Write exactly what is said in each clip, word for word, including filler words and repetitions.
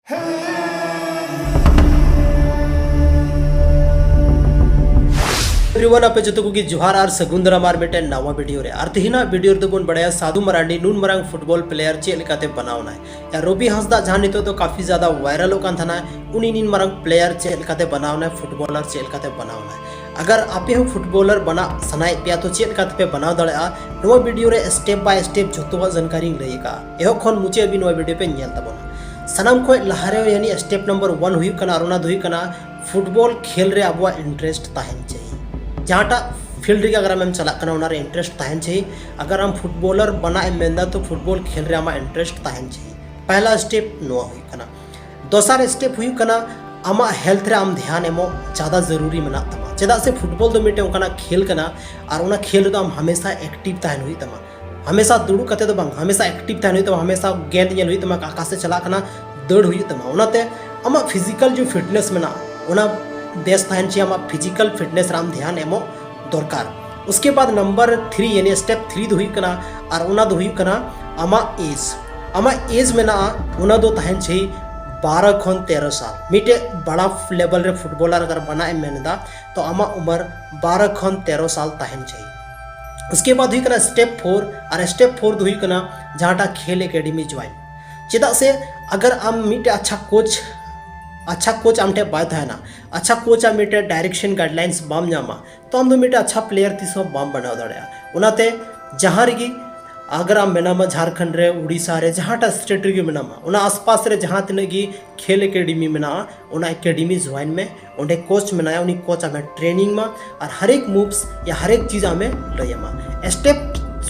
Everyone, ᱟᱯᱮ ᱡᱚᱛᱚ ᱠᱚᱜᱮ ᱡᱚᱦᱟᱨ ᱟᱨ ᱥᱟᱹᱜᱩᱱ ᱫᱟᱨᱟᱢ ᱟᱨ ᱢᱤᱫᱴᱮᱱ ᱱᱟᱣᱟ ᱵᱷᱤᱰᱤᱭᱳ ᱨᱮ᱾ ᱟᱨ ᱛᱮᱦᱮᱧᱟᱜ ᱵᱷᱤᱰᱤᱭᱳ ᱨᱮᱫᱚ ᱵᱚᱱ ᱵᱟᱲᱟᱭᱟ ᱥᱟᱫᱷᱩ ᱢᱟᱨᱟᱱᱰᱤ ᱱᱩᱱ ᱢᱟᱨᱟᱝ ᱯᱷᱩᱴᱵᱚᱞ ᱯᱞᱮᱭᱟᱨ ᱪᱮᱫ ᱞᱮᱠᱟᱛᱮ ᱵᱮᱱᱟᱣ ᱮᱱᱟᱭ᱾ ᱭᱟ, ᱨᱚᱵᱤ ᱦᱟᱸᱥᱫᱟ ᱡᱟᱦᱟᱸ ᱱᱤᱛᱚᱜ ᱫᱚ ᱠᱟᱯᱷᱤ ᱡᱟᱫᱟ ᱵᱷᱟᱭᱨᱟᱞᱚᱜ ᱠᱟᱱ ᱛᱟᱦᱮᱱᱟ, ᱩᱱᱤ ᱱᱤᱱ ᱢᱟᱨᱟᱝ ᱯᱞᱮᱭᱟᱨ ᱪᱮᱫ ᱞᱮᱠᱟᱛᱮ ᱵᱮᱱᱟᱣ ᱮᱱᱟᱭ, ᱯᱷᱩᱴᱵᱚᱞᱟᱨ ᱪᱮᱫ ᱞᱮᱠᱟᱛᱮ ᱵᱮᱱᱟᱣ ᱮᱱᱟᱭ᱾ ᱟᱜᱟᱨ ᱟᱯᱮ ᱦᱚᱸ ᱯᱷᱩᱴᱵᱚᱞᱟᱨ ᱵᱮᱱᱟᱜ ᱥᱟᱱᱟᱭᱮᱫ ᱯᱮᱭᱟ ᱛᱚ ᱪᱮᱫ ᱞᱮᱠᱟᱛᱮ ᱯᱮ ᱵᱮᱱᱟᱣ ᱫᱟᱲᱮᱭᱟᱜᱼᱟ, ᱱᱚᱣᱟ ᱵᱷᱤᱰᱤᱭᱳ ᱨᱮ step by step ᱡᱚᱛᱚᱣᱟᱜ ᱡᱟᱱᱠᱟᱨᱤᱧ ᱞᱟᱹᱭ ᱟᱠᱟᱫᱼᱟ᱾ ᱮᱦᱚᱵ ᱠᱷᱚᱱ ᱢᱩᱪᱟᱹᱫ ᱦᱟᱹᱵᱤᱡ ᱱᱚᱣᱟ ᱵᱷᱤᱰᱤᱭᱳ ᱯᱮ ᱧᱮᱞ ᱛᱟᱵᱚᱱᱟ᱾ ᱥᱟᱱᱟᱢ ᱠᱷᱚᱱ ᱞᱟᱦᱟᱨᱮ ᱭᱟᱱᱤ step number one ᱦᱩᱭᱩᱜ ᱠᱟᱱᱟ, ᱟᱨ ᱚᱱᱟ ᱫᱚ ᱦᱩᱭᱩᱜ ᱠᱟᱱᱟ ᱯᱷᱩᱴᱵᱚᱞ ᱠᱷᱮᱞ ᱨᱮ ᱟᱵᱚᱣᱟᱜ interest ᱛᱟᱦᱮᱱ ᱪᱟᱹᱦᱤ᱾ ᱡᱟᱦᱟᱸᱴᱟᱜ field ᱨᱮᱜᱮ ᱟᱜᱟᱨ ᱟᱢᱮᱢ ᱪᱟᱞᱟᱜ ᱠᱟᱱᱟ, ᱚᱱᱟᱨᱮ interest ᱛᱟᱦᱮᱱ ᱪᱟᱹᱦᱤ᱾ ᱟᱜᱟᱨ ᱟᱢ ᱯᱷᱩᱴᱵᱚᱞᱟᱨ ᱵᱮᱱᱟᱜ ᱮᱢ ᱢᱮᱱᱫᱟ ᱛᱚ ᱯᱷᱩᱴᱵᱚᱞ ᱠᱷᱮᱞ ᱨᱮ ᱟᱢᱟᱜ interest ᱛᱟᱦᱮᱱ ᱪᱟᱹᱦᱤ᱾ ᱯᱮᱦᱞᱟ step ᱱᱚᱣᱟ ᱦᱩᱭᱩᱜ ᱠᱟᱱᱟ᱾ ᱫᱚᱥᱟᱨ step ᱦᱩᱭᱩᱜ ᱠᱟᱱᱟ, ᱟᱢᱟᱜ health ᱨᱮ ᱟᱢ ᱫᱷᱮᱭᱟᱱ ᱮᱢᱚᱜ ᱡᱟᱫᱟ ᱡᱟᱹᱨᱩᱨᱤ ᱢᱮᱱᱟᱜ ᱛᱟᱢᱟ᱾ ᱪᱮᱫᱟᱜ ᱥᱮ ᱯᱷᱩᱴᱵᱚᱞ ᱫᱚ ᱢᱤᱫᱴᱮᱱ ᱚᱱᱠᱟᱱᱟᱜ ᱠᱷᱮᱞ ᱠᱟᱱᱟ, ᱟᱨ ᱚᱱᱟ ᱠᱷᱮᱞ ᱨᱮᱫᱚ ᱟᱢ ᱦᱟᱢᱮᱥᱟ active ᱛᱟᱦᱮᱱ ᱦᱩᱭᱩᱜ ᱛᱟᱢᱟ᱾ ᱦᱟᱢᱮᱥᱟ ᱫᱩᱲᱩᱵ ᱠᱟᱛᱮ ᱫᱚ ᱵᱟᱝ, ᱦᱟᱢᱮᱥᱟ active ᱛᱟᱦᱮᱱ ᱦᱩᱭᱩᱜ ᱛᱟᱢᱟ, ᱦᱟᱢᱮᱥᱟ ᱜᱮᱸᱫ ᱧᱮᱞ ᱦᱩᱭᱩᱜ ᱛᱟᱢᱟ, ᱟᱠᱟᱥᱮ ᱪᱟᱞᱟᱜ ᱠᱟᱱᱟ, ᱫᱟᱹᱲ ᱦᱩᱭᱩᱜ ᱛᱟᱢᱟ᱾ ᱚᱱᱟᱛᱮ ᱟᱢᱟᱜ physical ᱡᱮ fitness ᱢᱮᱱᱟᱜᱼᱟ, ᱚᱱᱟ ᱵᱮᱥ ᱛᱟᱦᱮᱱ ᱪᱟᱹᱦᱤ᱾ ᱟᱢᱟᱜ physical fitness ᱨᱮ ᱟᱢ ᱫᱷᱮᱭᱟᱱ ᱮᱢᱚᱜ ᱫᱚᱨᱠᱟᱨ᱾ ᱩᱥᱠᱮ ᱵᱟᱫ number three ᱭᱟᱱᱤ step three ᱫᱚ ᱦᱩᱭᱩᱜ ᱠᱟᱱᱟ, ᱟᱨ ᱚᱱᱟ ᱫᱚ ᱦᱩᱭᱩᱜ ᱠᱟᱱᱟ ᱟᱢᱟᱜ age᱾ ᱟᱢᱟᱜ age ᱢᱮᱱᱟᱜᱼᱟ, ᱚᱱᱟ ᱫᱚ ᱛᱟᱦᱮᱱ ᱪᱟᱹᱦᱤ ᱵᱟᱨᱚ ᱠᱷᱚᱱ ᱛᱮᱨᱚ ᱥᱟᱞ᱾ ᱢᱤᱫᱴᱮᱡ ᱵᱟᱲᱟ level ᱨᱮ ᱯᱷᱩᱴᱵᱚᱞᱟᱨ ᱟᱜᱟᱨ ᱵᱮᱱᱟᱜ ᱮᱢ ᱢᱮᱱ ᱮᱫᱟ, ᱛᱚ ᱟᱢᱟᱜ ᱩᱢᱟᱹᱨ ᱵᱟᱨᱚ ᱠᱷᱚᱱ ᱛᱮᱨᱚ ᱥᱟᱞ ᱛᱟᱦᱮᱱ ᱪᱟᱹᱦᱤ᱾ ᱩᱥᱠᱮ ᱵᱟᱫ ᱦᱩᱭᱩᱜ ᱠᱟᱱᱟ step four, ᱟᱨ step four ᱫᱚ ᱦᱩᱭᱩᱜ ᱠᱟᱱᱟ ᱡᱟᱦᱟᱸᱴᱟᱜ ᱠᱷᱮᱞ academy join᱾ ᱪᱮᱫᱟᱜ ᱥᱮ ᱟᱜᱟᱨ ᱟᱢ ᱢᱤᱫᱴᱮᱡ ᱟᱪᱪᱷᱟ coach, ᱟᱪᱪᱷᱟ coach ᱟᱢ ᱴᱷᱮᱱ ᱵᱟᱭ ᱛᱟᱦᱮᱱᱟ, ᱟᱪᱪᱷᱟ coach ᱟᱜ ᱢᱤᱫᱴᱮᱡ direction guidelines ᱵᱟᱢ ᱧᱟᱢᱟ, ᱛᱚ ᱟᱢ ᱫᱚ ᱢᱤᱫᱴᱮᱡ ᱟᱪᱪᱷᱟ player ᱛᱤᱥ ᱦᱚᱸ ᱵᱟᱢ ᱵᱮᱱᱟᱣ ᱫᱟᱲᱮᱭᱟᱜᱼᱟ᱾ ᱚᱱᱟᱛᱮ ᱡᱟᱦᱟᱸ ᱨᱮᱜᱮ ᱟᱜᱟᱨ ᱟᱢ ᱢᱮᱱᱟᱢᱟ ᱡᱷᱟᱲᱠᱷᱚᱸᱰ ᱨᱮ, ᱩᱲᱤᱥᱥᱟ ᱨᱮ, ᱡᱟᱦᱟᱸᱴᱟᱜ state ᱨᱮᱜᱮ ᱢᱮᱱᱟᱢᱟ, ᱚᱱᱟ ᱟᱥᱯᱟᱥ ᱨᱮ ᱡᱟᱦᱟᱸ ᱛᱤᱱᱟᱹᱜ ᱜᱮ ᱠᱷᱮᱞ academy ᱢᱮᱱᱟᱜᱼᱟ, ᱚᱱᱟ academy join ᱢᱮ᱾ ᱚᱸᱰᱮ coach ᱢᱮᱱᱟᱭᱟ, ᱩᱱᱤ coach ᱟᱢᱮ training ᱢᱟ, ᱟᱨ ᱦᱟᱨᱮᱠ moves ᱭᱟ ᱦᱟᱨᱮᱠ ᱪᱤᱡᱽ ᱟᱢᱮ ᱞᱟᱹᱭ ᱟᱢᱟ᱾ Step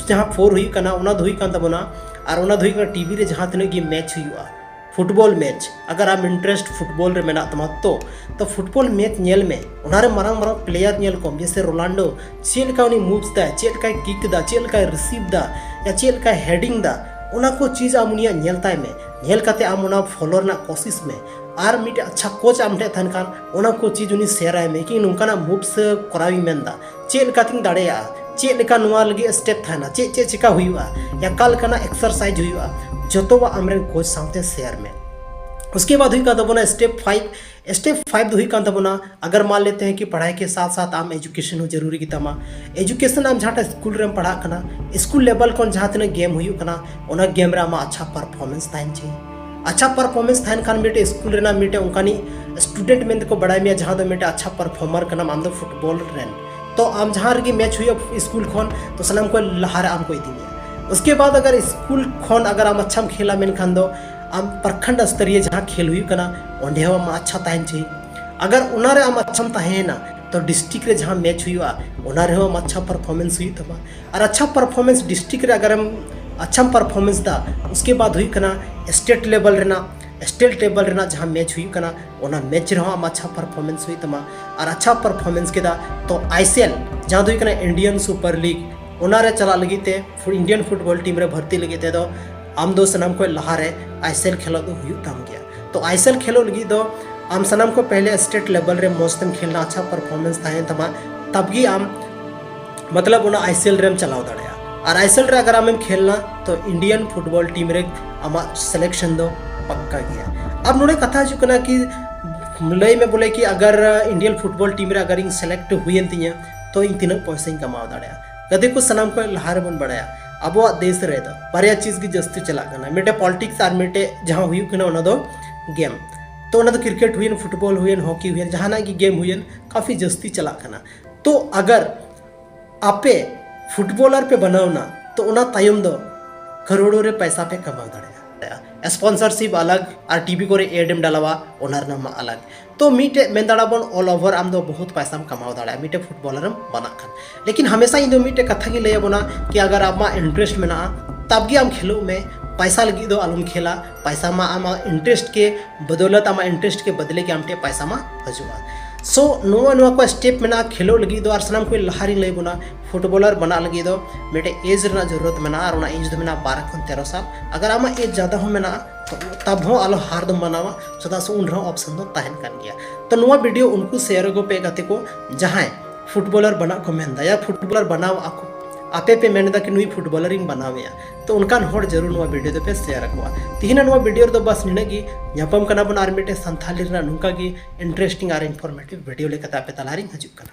ᱡᱟᱦᱟᱸ four ᱦᱩᱭᱩᱜ ᱠᱟᱱᱟ, ᱚᱱᱟ ᱫᱚ ᱦᱩᱭᱩᱜ ᱠᱟᱱ ᱛᱟᱵᱚᱱᱟ, ᱟᱨ ᱚᱱᱟ ᱫᱚ ᱦᱩᱭᱩᱜ ᱠᱟᱱᱟ TV ᱨᱮ ᱡᱟᱦᱟᱸ ᱛᱤᱱᱟᱹᱜ ᱜᱮ match ᱦᱩᱭᱩᱜᱼᱟ, ᱯᱷᱩᱴᱵᱚᱞ match, ᱟᱜᱟᱨ ᱟᱢ interest ᱯᱷᱩᱴᱵᱚᱞ ᱨᱮ ᱢᱮᱱᱟᱜ ᱛᱟᱢᱟ ᱛᱚ, ᱛᱚ ᱯᱷᱩᱴᱵᱚᱞ match ᱧᱮᱞ ᱢᱮ, ᱚᱱᱟᱨᱮ ᱢᱟᱨᱟᱝ ᱢᱟᱨᱟᱝ player ᱧᱮᱞ ᱠᱚᱢ, ᱡᱮᱭᱥᱮ ᱨᱳᱱᱟᱞᱰᱳ, ᱪᱮᱫ ᱞᱮᱠᱟ ᱩᱱᱤ moves ᱫᱟᱭ, ᱪᱮᱫ ᱞᱮᱠᱟᱭ kick ᱫᱟ, ᱪᱮᱫ ᱞᱮᱠᱟᱭ receive ᱫᱟ, ᱭᱟ ᱪᱮᱫ ᱞᱮᱠᱟᱭ heading ᱫᱟ, ᱚᱱᱟ ᱠᱚ ᱪᱤᱡᱽ ᱟᱢ ᱩᱱᱤᱭᱟᱜ ᱧᱮᱞ ᱛᱟᱭ ᱢᱮ᱾ ᱧᱮᱞ ᱠᱟᱛᱮ ᱟᱢ ᱚᱱᱟ follow ᱨᱮᱱᱟᱜ ᱠᱳᱥᱤᱥ ᱢᱮ᱾ ᱟᱨ ᱢᱤᱫᱴᱮᱡ ᱟᱪᱪᱷᱟ coach ᱟᱢ ᱴᱷᱮᱱ ᱛᱟᱦᱮᱱ ᱠᱷᱟᱱ, ᱚᱱᱟ ᱠᱚ ᱪᱤᱡᱽ ᱩᱱᱤ share ᱟᱭ ᱢᱮ, ᱠᱤ ᱱᱚᱝᱠᱟᱱᱟᱜ moves ᱠᱚᱨᱟᱣ ᱤᱧ ᱢᱮᱱᱫᱟ, ᱪᱮᱫ ᱞᱮᱠᱟᱛᱤᱧ ᱫᱟᱲᱮᱭᱟᱜᱼᱟ, ᱪᱮᱫ ᱞᱮᱠᱟ ᱱᱚᱣᱟ ᱞᱟᱹᱜᱤᱫ step ᱛᱟᱦᱮᱱᱟ, ᱪᱮᱫ ᱪᱮᱫ ᱪᱮᱠᱟ ᱦᱩᱭᱩᱜᱼᱟ, ᱭᱟ ᱚᱠᱟ ᱞᱮᱠᱟᱱᱟᱜ exercise ᱦᱩᱭᱩᱜᱼᱟ, ᱡᱚᱛᱚᱣᱟᱜ ᱟᱢᱨᱮᱱ coach ᱥᱟᱶᱛᱮ share ᱢᱮ᱾ उसके बाद ᱦᱩᱭᱩᱜ ᱠᱟᱱ ᱛᱟᱵᱚᱱᱟ step five. Step five ᱫᱚ ᱦᱩᱭᱩᱜ ᱠᱟᱱ ᱛᱟᱵᱚᱱᱟ, अगर मान लेते हैं कि पढ़ाई के साथ साथ ᱟᱢ education ᱦᱚᱸ ᱡᱟᱹᱨᱩᱨᱤ ᱜᱮᱛᱟᱢᱟ, education ᱟᱢ ᱡᱟᱦᱟᱸᱴᱟᱜ ᱥᱠᱩᱞ ᱨᱮᱢ ᱯᱟᱲᱦᱟᱜ ᱠᱟᱱᱟ, ᱥᱠᱩᱞ ᱞᱮᱵᱮᱞ ᱠᱷᱚᱱ ᱡᱟᱦᱟᱸ ᱛᱤᱱᱟᱹᱜ ᱜᱮᱢ ᱦᱩᱭᱩᱜ ᱠᱟᱱᱟ, ᱚᱱᱟ ᱜᱮᱢ ᱨᱮ ᱟᱢᱟᱜ ᱟᱪᱪᱷᱟ ᱯᱟᱨᱯᱷᱚᱨᱢᱮᱱᱥ ᱛᱟᱦᱮᱱ ᱪᱟᱹᱦᱤ. ᱟᱪᱪᱷᱟ ᱯᱟᱨᱯᱷᱚᱨᱢᱮᱱᱥ ᱛᱟᱦᱮᱱ ᱠᱷᱟᱱ ᱢᱤᱫᱴᱮᱡ ᱥᱠᱩᱞ ᱨᱮᱱᱟᱜ ᱢᱤᱫᱴᱮᱡ ᱚᱱᱠᱟᱱᱤᱡ ᱥᱴᱩᱰᱮᱱᱴ ᱢᱮᱱᱛᱮᱠᱚ ᱵᱟᱲᱟᱭ ᱢᱮᱭᱟ, ᱡᱟᱦᱟᱸ ᱫᱚ ᱢᱤᱫᱴᱮᱡ ᱟᱪᱪᱷᱟ ᱯᱟᱨᱯᱷᱚᱨᱢᱟᱨ ᱠᱟᱱᱟᱢ ᱟᱢ ᱫᱚ ᱯᱷᱩᱴᱵᱚᱞ ᱨᱮᱱ. ᱛᱚ ᱟᱢ ᱡᱟᱦᱟᱸ ᱨᱮᱜᱮ ᱢᱮᱪ ᱦᱩᱭᱩᱜᱼᱟ ᱥᱠᱩᱞ ᱠᱷᱚᱱ, ᱛᱚ ᱥᱟᱱᱟᱢ ᱠᱷᱚᱱ ᱞᱟᱦᱟ ᱨᱮ ᱟᱢ ᱠᱚ ᱤᱫᱤ ᱢᱮᱭᱟ. उसके बाद अगर स्कूल ᱠᱷᱚᱱ अगर ᱟᱢ ᱟᱪᱪᱷᱟᱢ ᱠᱷᱮᱞᱟ ᱢᱮᱱᱠᱷᱟᱱ ᱫᱚ ᱟᱢ ᱯᱨᱚᱠᱷᱚᱸᱰ ᱥᱛᱚᱨᱤᱭᱚ ᱡᱟᱦᱟᱸ ᱠᱷᱮᱞ ᱦᱩᱭᱩᱜ ᱠᱟᱱᱟ, ᱚᱸᱰᱮ ᱦᱚᱸ ᱟᱢ ᱟᱪᱪᱷᱟ ᱛᱟᱦᱮᱱ ᱪᱟᱹᱦᱤ. अगर ᱚᱱᱟ ᱨᱮ ᱟᱢ ᱟᱪᱪᱷᱟᱢ ᱛᱟᱦᱮᱸᱭᱮᱱᱟ, ᱛᱚ ᱰᱤᱥᱴᱨᱤᱠᱴ ᱨᱮ ᱡᱟᱦᱟᱸ ᱢᱮᱪ ᱦᱩᱭᱩᱜᱼᱟ, ᱚᱱᱟ ᱨᱮᱦᱚᱸ ᱟᱢ ᱟᱪᱪᱷᱟ ᱯᱟᱨᱯᱷᱚᱨᱢᱮᱱᱥ ᱦᱩᱭᱩᱜ ᱛᱟᱢᱟ. ᱟᱨ ᱟᱪᱪᱷᱟ ᱯᱟᱨᱯᱷᱚᱨᱢᱮᱱᱥ ᱰᱤᱥᱴᱨᱤᱠᱴ ᱨᱮ ᱟᱜᱟᱨᱮᱢ ᱟᱪᱪᱷᱟᱢ ᱯᱟᱨᱯᱷᱚᱨᱢᱮᱱᱥ ᱫᱟ, उसके बाद ᱦᱩᱭᱩᱜ ᱠᱟᱱᱟ ᱥᱴᱮᱴ ᱞᱮᱵᱮᱞ ᱨᱮᱱᱟᱜ, ᱥᱴᱮᱴ ᱞᱮᱵᱮᱞ ᱨᱮᱱᱟᱜ ᱡᱟᱦᱟᱸ ᱢᱮᱪ ᱦᱩᱭᱩᱜ ᱠᱟᱱᱟ, ᱚᱱᱟ ᱢᱮᱪ ᱨᱮᱦᱚᱸ ᱟᱢ ᱟᱪᱪᱷᱟ ᱯᱟᱨᱯᱷᱚᱨᱢᱮᱱᱥ ᱦᱩᱭᱩᱜ ᱛᱟᱢᱟ. ᱟᱨ ᱟᱪᱪᱷᱟ ᱯᱟᱨᱯᱷᱚᱨᱢᱮᱱᱥ ᱠᱮᱫᱟ, ᱛᱚ ᱟᱭᱥᱮᱞ, ᱡᱟᱦᱟᱸ ᱫᱚ ᱦᱩᱭᱩᱜ ᱠᱟᱱᱟ ᱤᱱᱰᱤᱭᱟᱱ ᱥᱩᱯᱟᱨ ᱞᱤᱜᱽ, ᱚᱱᱟ ᱨᱮ ᱪᱟᱞᱟᱜ ᱞᱟᱹᱜᱤᱫ ᱛᱮ, ᱤᱱᱰᱤᱭᱟᱱ ᱯᱷᱩᱴᱵᱚᱞ ᱴᱤᱢ ᱨᱮ ᱵᱷᱚᱨᱛᱤ ᱞᱟᱹᱜᱤᱫ ᱛᱮᱫᱚ ᱟᱢ ᱫᱚ ᱥᱟᱱᱟᱢ ᱠᱷᱚᱱ ᱞᱟᱦᱟ ᱨᱮ ᱟᱭᱥᱮᱞ ᱠᱷᱮᱞᱳᱜ ᱫᱚ ᱦᱩᱭᱩᱜ ᱛᱟᱢ ᱜᱮᱭᱟ. ᱛᱚ ᱟᱭᱥᱮᱞ ᱠᱷᱮᱞᱳᱜ ᱞᱟᱹᱜᱤᱫ ᱫᱚ ᱟᱢ ᱥᱟᱱᱟᱢ ᱠᱷᱚᱱ ᱯᱮᱦᱞᱮ ᱥᱴᱮᱴ ᱞᱮᱵᱮᱞ ᱨᱮ ᱢᱚᱸᱡᱽ ᱛᱮᱢ ᱠᱷᱮᱞ ᱞᱮᱱᱟ, ᱟᱪᱪᱷᱟ ᱯᱟᱨᱯᱷᱚᱨᱢᱮᱱᱥ ᱛᱟᱦᱮᱸᱭᱮᱱ ᱛᱟᱢᱟ, ᱛᱟᱵ ᱜᱮ ᱟᱢ ᱢᱚᱛᱞᱚᱵ ᱚᱱᱟ ᱟᱭᱥᱮᱞ ᱨᱮᱢ ᱪᱟᱞᱟᱣ ᱫᱟᱲᱮᱭᱟᱜᱼᱟ. ᱟᱨ ᱟᱭᱥᱮᱞ ᱨᱮ ᱟᱜᱟᱨ ᱟᱢᱮᱢ ᱠᱷᱮᱞ ᱮᱱᱟ, ᱛᱚ ᱤᱱᱰᱤᱭᱟᱱ ᱯᱷᱩᱴᱵᱚᱞ ᱴᱤᱢ ᱨᱮ ᱟᱢᱟᱜ ᱥᱤᱞᱮᱠᱥᱚᱱ ᱫᱚ ᱯᱟᱠᱠᱟ ᱜᱮᱭᱟ. ᱟᱨ ᱱᱚᱰᱮ ᱠᱟᱛᱷᱟ ᱦᱤᱡᱩᱜ ᱠᱟᱱᱟ ᱠᱤ, ᱞᱟᱹᱭ ᱢᱮ ᱵᱚᱞᱮ ᱠᱤ ᱟᱜᱟᱨ ᱤᱱᱰᱤᱭᱟᱱ ᱯᱷᱩᱴᱵᱚᱞ ᱴᱤᱢ ᱨᱮ ᱟᱜᱟᱨ ᱤᱧ ᱥᱤᱞᱮᱠᱴ ᱦᱩᱭᱮᱱ ᱛᱤᱧᱟ, ᱛᱚ ᱤᱧ ᱛᱤᱱᱟᱹᱜ ᱯᱚᱭᱥᱟᱧ ᱠᱟᱢᱟᱣ ᱫᱟᱲᱮᱭᱟᱜᱼᱟ? ᱜᱟᱛᱮ ᱠᱚ, ᱥᱟᱱᱟᱢ ᱠᱷᱚᱱ ᱞᱟᱦᱟ ᱨᱮᱵᱚᱱ ᱵᱟᱲᱟᱭᱟ, ᱟᱵᱚᱣᱟᱜ ᱫᱮᱥ ᱨᱮᱫᱚ ᱵᱟᱨᱭᱟ ᱪᱤᱡᱽ ᱜᱮ ᱡᱟᱹᱥᱛᱤ ᱪᱟᱞᱟᱜ ᱠᱟᱱᱟ, ᱢᱤᱫᱴᱮᱡ ᱯᱚᱞᱤᱴᱤᱠᱥ ᱟᱨ ᱢᱤᱫᱴᱮᱡ ᱡᱟᱦᱟᱸ ᱦᱩᱭᱩᱜ ᱠᱟᱱᱟ ᱚᱱᱟ ᱫᱚ ᱜᱮᱢ. ᱛᱚ ᱚᱱᱟ ᱫᱚ ᱠᱨᱤᱠᱮᱴ ᱦᱩᱭᱮᱱ, ᱯᱷᱩᱴᱵᱚᱞ ᱦᱩᱭᱮᱱ, ᱦᱚᱠᱤ ᱦᱩᱭᱮᱱ, ᱡᱟᱦᱟᱱᱟᱜ ᱜᱮ ᱜᱮᱢ ᱦᱩᱭᱮᱱ, ᱠᱟᱯᱷᱤ ᱡᱟᱹᱥᱛᱤ ᱪᱟᱞᱟᱜ ᱠᱟᱱᱟ. ᱛᱚ ᱟᱜᱟᱨ ᱟᱯᱮ ᱯᱷᱩᱴᱵᱚᱞᱟᱨ ᱯᱮ ᱵᱮᱱᱟᱣᱱᱟ, ᱛᱚ ᱚᱱᱟ ᱛᱟᱭᱚᱢ ᱫᱚ ᱠᱟᱨᱳᱲᱳ ᱨᱮ ᱯᱚᱭᱥᱟ ᱯᱮ ᱠᱟᱢᱟᱣ ᱫᱟᱲᱮᱭᱟᱜᱼᱟ. ᱥᱯᱚᱱᱥᱚᱨᱥᱤᱯ ᱟᱞᱟᱜᱽ ᱟᱨ ᱴᱤᱵᱷᱤ ᱠᱚᱨᱮ ᱮᱰ ᱮᱢ ᱰᱟᱞᱟᱣᱟ, ᱚᱱᱟ ᱨᱮᱱᱟᱜ ᱢᱟ ᱟᱞᱟᱜᱽ. ᱛᱚ ᱢᱤᱫᱴᱮᱡ ᱢᱮᱱ ᱫᱟᱲᱮᱭᱟᱜᱼᱟ ᱵᱚᱱ all over ᱟᱢ ᱫᱚ ᱵᱚᱦᱩᱛ ᱯᱚᱭᱥᱟᱢ ᱠᱟᱢᱟᱣ ᱫᱟᱲᱮᱭᱟᱜᱼᱟ ᱢᱤᱫᱴᱮᱡ ᱯᱷᱩᱴᱵᱚᱞᱟᱨᱮᱢ ᱵᱮᱱᱟᱜ ᱠᱷᱟᱱ. ᱞᱮᱠᱤᱱ ᱦᱟᱢᱮᱥᱟ ᱤᱧ ᱫᱚ ᱢᱤᱫᱴᱮᱡ ᱠᱟᱛᱷᱟ ᱜᱤᱧ ᱞᱟᱹᱭ ᱟᱵᱚᱱᱟ ᱠᱤ ᱟᱜᱟᱨ ᱟᱢᱟᱜ ᱤᱱᱴᱟᱨᱮᱥᱴ ᱢᱮᱱᱟᱜᱼᱟ, ᱛᱟᱵ ᱜᱮ ᱟᱢ ᱠᱷᱮᱞᱳᱜ ᱢᱮ, ᱯᱚᱭᱥᱟ ᱞᱟᱹᱜᱤᱫ ᱫᱚ ᱟᱞᱚᱢ ᱠᱷᱮᱞᱟ. ᱯᱚᱭᱥᱟ ᱢᱟ ᱟᱢᱟᱜ ᱤᱱᱴᱟᱨᱮᱥᱴ ᱜᱮ ᱵᱚᱫᱚᱞᱚᱛ, ᱟᱢᱟᱜ ᱤᱱᱴᱟᱨᱮᱥᱴ ᱜᱮ ᱵᱚᱫᱞᱮ ᱜᱮ ᱟᱢ ᱴᱷᱮᱡ ᱯᱚᱭᱥᱟ ᱢᱟ ᱦᱤᱡᱩᱜᱼᱟ. ᱥᱳ ᱱᱚᱣᱟ ᱱᱚᱣᱟ ᱠᱚ ᱥᱴᱮᱯ ᱢᱮᱱᱟᱜᱼᱟ ᱠᱷᱮᱞᱳᱜ ᱞᱟᱹᱜᱤᱫ ᱫᱚ. ᱟᱨ ᱥᱟᱱᱟᱢ ᱠᱷᱚᱱ ᱞᱟᱦᱟ ᱨᱤᱧ ᱞᱟᱹᱭ ᱵᱚᱱᱟ, ᱯᱷᱩᱴᱵᱚᱞᱟᱨ ᱵᱮᱱᱟᱜ ᱞᱟᱹᱜᱤᱫ ᱫᱚ ᱢᱤᱫᱴᱮᱡ ᱮᱡᱽ ᱨᱮᱱᱟᱜ ᱡᱚᱨᱩᱨᱚᱛ ᱢᱮᱱᱟᱜᱼᱟ, ᱟᱨ ᱚᱱᱟ ᱮᱡᱽ ᱫᱚ ᱢᱮᱱᱟᱜᱼᱟ ᱵᱟᱨᱚ ᱠᱷᱚᱱ ᱛᱮᱨᱚ ᱥᱟᱞ. ᱟᱜᱟᱨ ᱟᱢᱟᱜ ᱮᱡᱽ ᱡᱟᱫᱟ ᱦᱚᱸ ᱢᱮᱱᱟᱜᱼᱟ, ᱛᱚ ᱛᱟᱵ ᱦᱚᱸ ᱟᱞᱚ ᱦᱟᱨ ᱫᱚᱢ ᱢᱟᱱᱟᱣᱟ, ᱪᱮᱫᱟᱜ ᱥᱮ ᱩᱱ ᱨᱮᱦᱚᱸ ᱚᱯᱥᱚᱱ ᱫᱚ ᱛᱟᱦᱮᱱ ᱠᱟᱱ ᱜᱮᱭᱟ. ᱛᱚ ᱱᱚᱣᱟ ᱵᱷᱤᱰᱤᱭᱳ ᱩᱱᱠᱩ ᱥᱮᱭᱟᱨ ᱟᱠᱚ ᱯᱮ ᱜᱟᱛᱮ ᱠᱚ, ᱡᱟᱦᱟᱸᱭ ᱯᱷᱩᱴᱵᱚᱞᱟᱨ ᱵᱮᱱᱟᱜ ᱠᱚ ᱢᱮᱱᱫᱟ ᱭᱟ ᱯᱷᱩᱴᱵᱚᱞᱟᱨ ᱵᱮᱱᱟᱣ ᱟᱠᱚ ᱟᱯᱮ ᱯᱮ ᱢᱮᱱ ᱮᱫᱟ ᱠᱤ ᱱᱩᱭ ᱯᱷᱩᱴᱵᱚᱞᱟᱨᱤᱧ ᱵᱮᱱᱟᱣᱮᱭᱟ, ᱛᱚ ᱚᱱᱠᱟᱱ ᱦᱚᱲ ᱡᱟᱹᱨᱩᱲ ᱱᱚᱣᱟ ᱵᱷᱤᱰᱤᱭᱳ ᱫᱚᱯᱮ ᱥᱮᱭᱟᱨ ᱟᱠᱚᱣᱟ᱾ ᱛᱤᱦᱤᱧᱟᱜ ᱱᱚᱣᱟ ᱵᱷᱤᱰᱤᱭᱳ ᱨᱮᱫᱚ ᱵᱟᱥ ᱱᱤᱱᱟᱹᱜ ᱜᱮ᱾ ᱧᱟᱯᱟᱢ ᱠᱟᱱᱟ ᱵᱚᱱ ᱟᱨ ᱢᱤᱫᱴᱮᱱ ᱥᱟᱱᱛᱷᱟᱞᱤ ᱨᱮᱱᱟᱜ ᱱᱚᱝᱠᱟ ᱜᱮ ᱤᱱᱴᱟᱨᱮᱥᱴᱤᱝ ᱟᱨ ᱤᱱᱯᱷᱚᱨᱢᱮᱴᱤᱵᱷ ᱵᱷᱤᱰᱤᱭᱳ ᱞᱮᱠᱟᱛᱮ ᱟᱯᱮ ᱛᱟᱞᱟᱨᱤᱧ ᱦᱤᱡᱩᱜ ᱠᱟᱱᱟ᱾